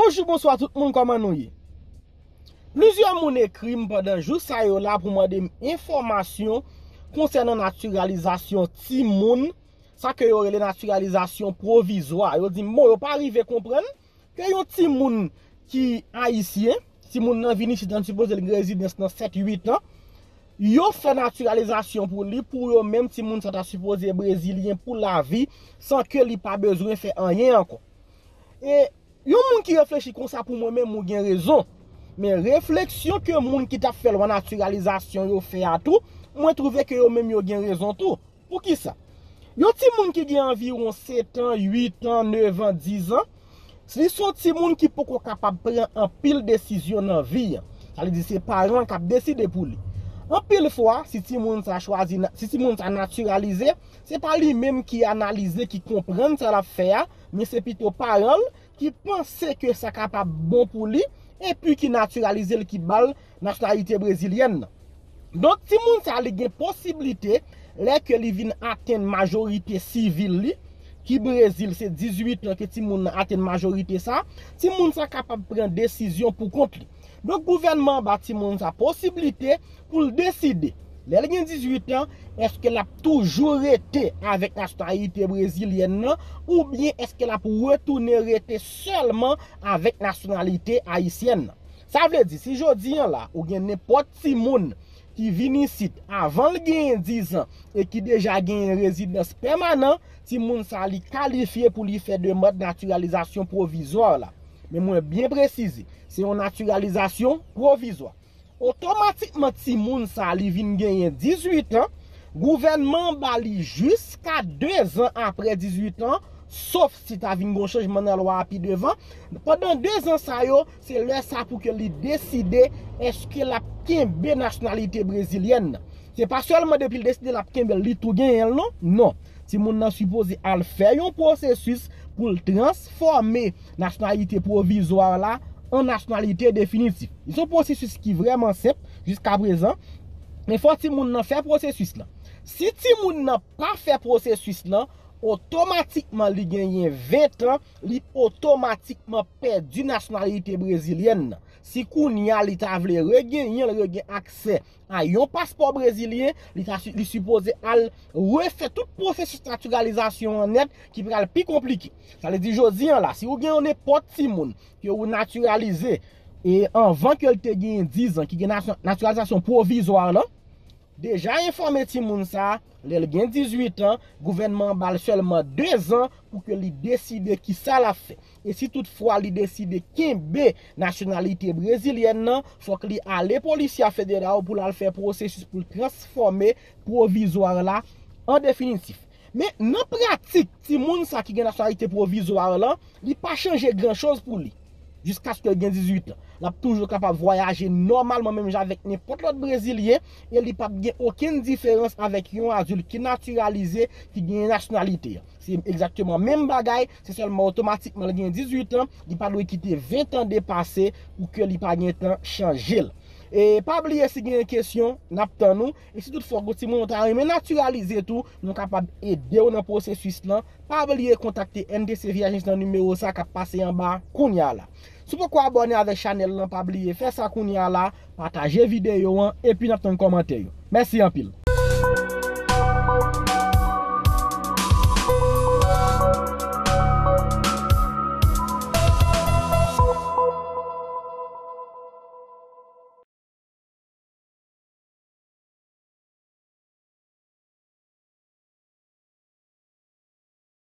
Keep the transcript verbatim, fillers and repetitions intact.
Bonjou, bonswa tout moun, kòman nou ye? Plizyè moun ekri m pandan jou sa yo la pou mande m enfòmasyon konsènan natiralizasyon timoun, sa ke yo rele natiralizasyon pwovizwa. Yo di m, bon, yo pa rive konprann ke yon timoun ki ayisyen, timoun nan vin isit, nan sipoze l gen rezidans nan sèt, uit an, yo fè natiralizasyon pou li, pou yo menm, timoun sa ta sipoze brezilyen pou lavi, san ke li pa bezwen fè anyen ankò. E yon moun ki reflechi konsa, pou mwen menm, ou gen rezon. Men refleksyon ke moun ki t ap fè lwa natiralizasyon yo fè a tou, mwen twouve ke yo menm yo gen rezon tou. Poukisa? Yon timoun ki gen anviwon sèt an, uit an, nèf an, diz an, li se yon timoun ki poko kapab pran anpil desizyon nan vi an. Sa vle di se paran an k ap deside pou li. Anpil fwa, si timoun sa chwazi na-, si timoun sa natiralize, se pa li menm ki analize, ki konprann sa l ap fè a, men se pito paran l ki panse ke sa kapab bon pou li, epi ki natiralize l, ki ba l nasyonalite brezilyèn nan. Donk, timoun sa li gen posiblite, lè ke li vin atenn majorite sivil li, ki Brezil se dizuit an ke timoun nan atenn majorite sa, timoun sa kapab pran desizyon pou kont li. Donk, gouvènman an ba timoun sa posiblite pou l deside, lè l gen dizuit an, èske l ap toujou rete avèk nasyonalite brezilyèn nan, oubyen èske l ap retounen rete sèlman avèk nasyonalite ayisyèn nan? Sa vle di, si jodi an la, ou gen nenpòt timoun ki vin isit avan l genyen diz an e ki deja genyen rezidans pèmanan, timoun sa li kalifye pou li fè demann natiralizasyon pwovizwa la. Men mwen byen presize, se yon natiralizasyon pwovizwa. Otomatikman, timoun sa li vin genyen dizuit an, gouvènman an ba li jiska dezan apre dizuit an, sof si ta vin gon chanjman nan lwa a pi devan. Pandan dezan sa yo, se lè sa pou ke li deside èske l ap kenbe nasyonalite brezilyèn nan. Se pa sèlman depi l deside l ap kenbe l, li tou genyen l non. Non. Timoun nan sipoze al fè yon pwosesis pou l transfòme nasyonalite pwovizwa la an nasyonalite definitif. Se yon pwosesis ki vrèman senp jiska prezan, men fò timoun nan fè pwosesis lan. Si timoun nan pa fè pwosesis lan, otomatikman li genyen ven an, li otomatikman pèdi nasyonalite brezilyèn nan. Si kounye a li ta vle regenyen l, regen aksè a yon paspò brezilyen, li ta si-, li sipoze al refè tout pwosesis natiralizasyon an nèt, ki pral pi konplike. Sa vle di, jodi an la, si ou gen yon nenpòt timoun ke ou natiralize, e anvan ke l te genyen diz an, ki gen nasyon-, natiralizasyon pwovizwa lan, deja enfòme timoun sa, lè l gen dizuit an, gouvènman an ba l sèlman dezan pou ke li deside kisa l ap fè. E si toutfwa li deside kenbe nasyonalite brezilyèn nan, fòk li ale polisya federal pou l al fè pwosesis pou l transfòme pwovizwa la an definitif. Men nan pratik, timoun sa ki gen nasyonalite pwovizwa lan, li pa chanje gran choz pou li jiskaske l gen dizuit an. L ap toujou kapab vwayaje nòmalman menm jan avèk nenpòt lòt brezilyen e li p ap gen okenn diferans avèk yon adilt ki natiralize, ki gen nasyonalite an. Se egzakteman menm bagay, se sèlman otomatikman l gen dizuit an, li pa dwe kite ven an depase pou ke li pa gentan chanje l. E pa bliye, si gen kesyon, n ap tann ou. E si toutfwa ou timoun ou ta renmen natiralize tou, nou kapab ede w nan pwosesis lan. Pa bliye kontakte N T C Viagens nan nimewo sa k ap pase anba kounye a la. Si w poko abòne avèk chanèl lan, pa bliye fè sa kounye a la, pataje videyo an, epi n ap tann kòmantè yo. Mèsi anpil.